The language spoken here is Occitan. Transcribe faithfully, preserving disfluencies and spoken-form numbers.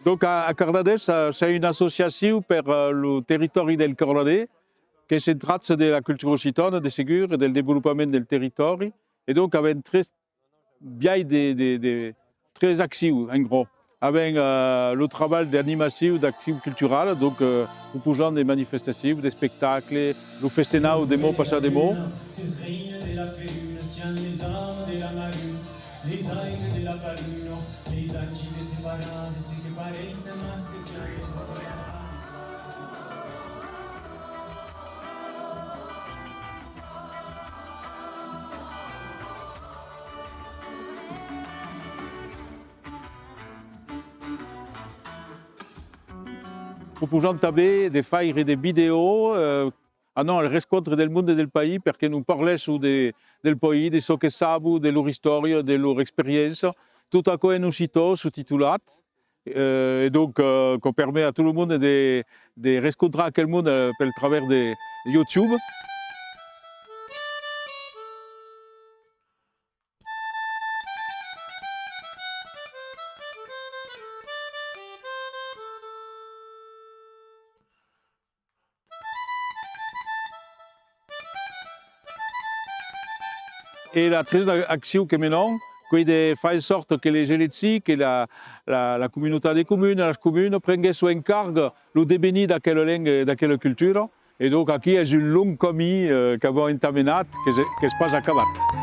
Donc, a, a Cardadés, eh, sèm una associacion per, eh, lo territòri del Carradés, que se tracta de la cultura occitana, de segur, e del desvolopament del territòri. E donc, avèm tres biais de, de, de, tres accions, en gròs. Avèm, eh, lo trabalh d'animacion, d'accion culturala, donc, eh, proposam de manifestacions, d'espectacles, lo festenau de mòt passat de mòt. Proposam tanben de faire de vidèos, eh, anam al rescòntre del monde del país, per que nos parlèsson de, del país, de çò que sabon, de lor istòria, de lor experiéncia, tot aquò en occitan, sostitolat. Eh, e donc, eh, quò permet a tot lo monde de, de rescontrar aquel monde, eh, pel travèrs de YouTube. E la tresena accion que menam, qu'ei de far en sòrta que les elegits, que la, la, la comunautat de comunas, las comunas, prenguèsson en carga lo devenir d'aquela lenga e d'aquela cultura. E donc aquí es un long camin, eh, qu'avèm entamenat, que se, qu'es pas acabat.